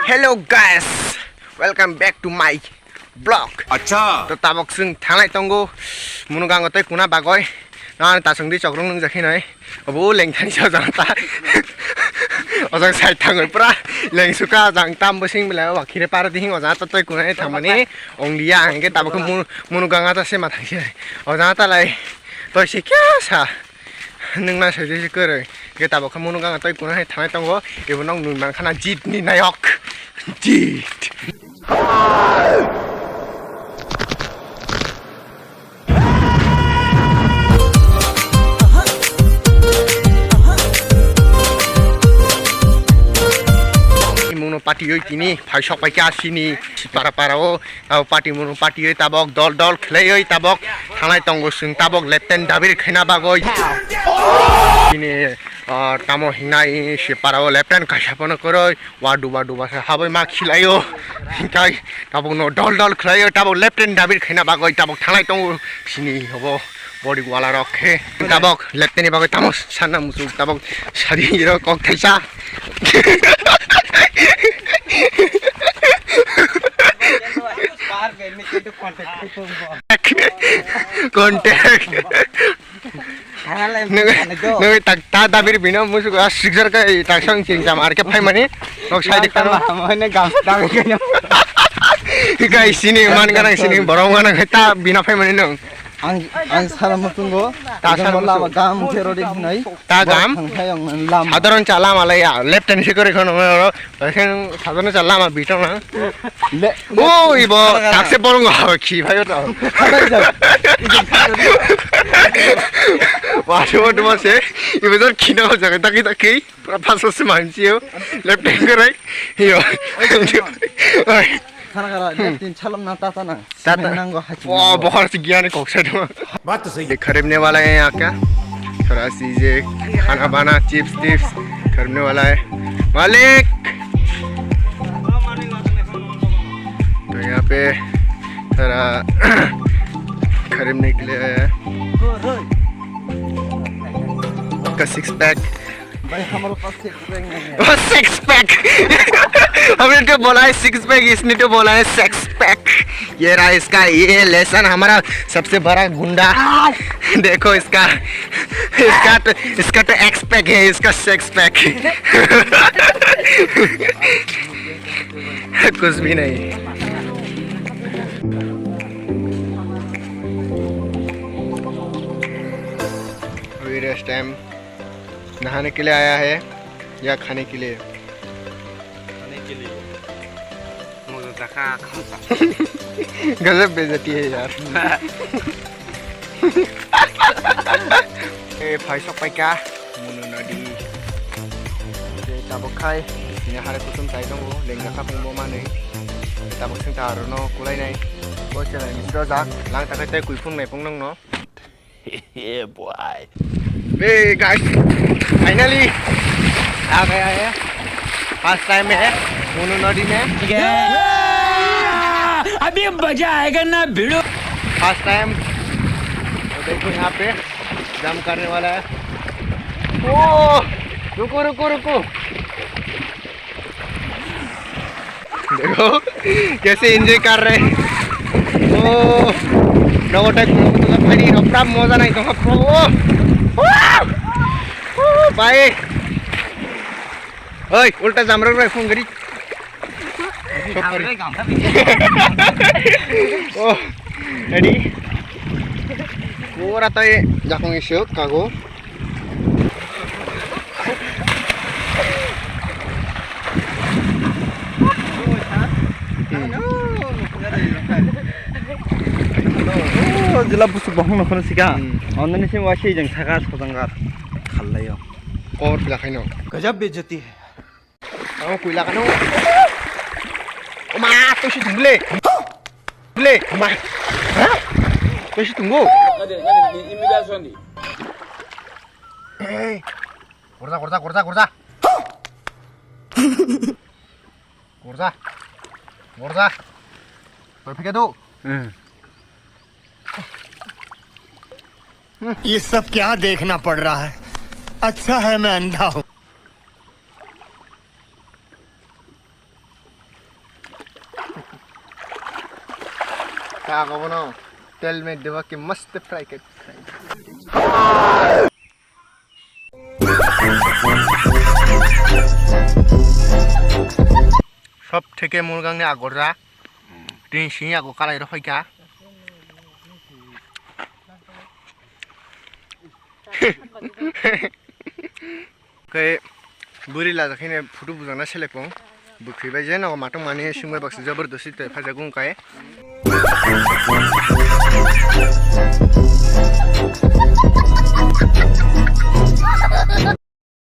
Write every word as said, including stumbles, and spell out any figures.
Hello guys, welcome back to my vlog. Acha. To tabok chwng thanglai tongo Munugango tei kuna bagoi. Nang tasung di chokrong nung jakhi noi. Obo lengthani sa jang ta. Ojang sai thangoi pura lengsuka jang tam bosing bela wa khire paro dihing ojang ta tei kuna thangmani. Onglia ang ke tabok Munu-, Munuganga ta se ma thangsi. Ojang ta lai toi se kya sa. Nwng na sojesi kwrwi. Ge tabok khe Munugang tei kuna hai thanai tongo. Ibo nog nwi mankha na Jit ni nayok. Jit. Imuno pati oi tini phai sok pai kha sini para para o. Abo party munu party oi tabok dol dol khlai oi tabok thanglai tongo chwng tabok Lieutenant Dabir khaina bagoi. Bini, ah, tamo hingnai se para o Lieutenant kaisa phano kwrwi wadu wadu basa haboi ma khilaio. Hinkhe tabok no dol dol khlai oi tabok Lieutenant Dabir khaina bagoi tabok thanglai tongo sini hobo body wala rok khe tabok Lieutenant ni bagoi tamo sanna muchung tabok sadi rok kok thaisa. Contact. Nung, nung tak ta dabir bino musugo a sikjar ka tak sang sing jam ar ke phai mani nok sai de karo. Mane gam dang kanya. Kai sini man garang sini borong garang ta bina phai mani nung. Ang, ang sara mutungo. Ta sara lama mutung. Gam jero de hinai. Ta gam? Thang thai ang lama. Sadharon cha lama le ya, left hand sikore khono oro, second sadharon cha lama bitong na. Le, oh, ibo, khara, khara. Takse borong ho, khi bhai to. Khara ja. Wa, wa, wa, se, ibo jor khina ho jaga, taki, taki, pura paso se manchi ho, left hand kore, yo. Oi. Khara, khara, left hand chalom na ta ta na. Tata. Nango hachi. Oh, nango. Bahar se gyan kok sa dong. Baat to sahi hai. ये खरीदने वाला है यहाँ का। थोड़ा सी ये खाना बाना, चिप्स टिप्स खरीदने वाला है। मालिक। तो यहाँ पे थोड़ा खरीदने के लिए आया है। का सिक्स पैक। भाई, हमारे पास सिक्स पैक नहीं है। वो सिक्स पैक। हमने तो बोला है सिक्स पैक, इसने तो बोला है सेक्स पैक। ये रहा इसका, ये लेसन हमारा सबसे बड़ा गुंडा। देखो इसका, इसका तो, इसका तो एक्स पैक है, इसका सेक्स पैक। कुछ भी नहीं। अभी रेस्ट टाइम। नहाने के लिए आया है या खाने के लिए? खाने के लिए। मुझे देखा, खाऊंगा। गजब बेइज्जती है यार। ए, phai sok pai kha, Munu nodi. Je tabok khai, ini hare kutum tai tongo, lengga kha pungbo manwi. Tabok sing ta arono kulai nai. Bo chela ni sro jak, lang ta khai tei kui phung nai phung nong no. Yeah, boy. Hey guys, finally आ गया है first time है मोनू नदी में। अभी मजा आएगा ना भिड़ो। First time. तो देखो यहाँ पे जम करने वाला है। ओ, रुको रुको रुको। देखो कैसे एंजॉय कर रहे हैं। ओ, नगोटे गुणगुण का पानी रपरा मजा नहीं तो pro। ओ, ओ, ओ, भाई। ओए, उल्टा जामरक रे फोन करी। ओ, ready। पूरा तो ये जाकोंगे शो Kago. O jila busu bohong no kheno sika. Hmm. Ondoni simi waisi jeng saka sojang gar. Khallayo. Kor pila khaino. Gajab bejati hai. Ang kuila kano. Oma, to si tungle. Tungle, oma. Ha? To si tunggu. Hey. Gorda, gorda, gorda, gorda. Gorda. Gorda. Koi phika do. Hmm. ये सब क्या देखना पड़ रहा है? अच्छा है मैं अंधा हूँ। Aga bono tel me deba ke mast fry ke. Sob theke murgang ni agor ja. Tin sini ago kalai rok hoika. Khe buri laja khene photo bujangna selekong. Bwkhwi bai je nogo matwng mani sungbai baksa jabardasti tei phajago wngkai.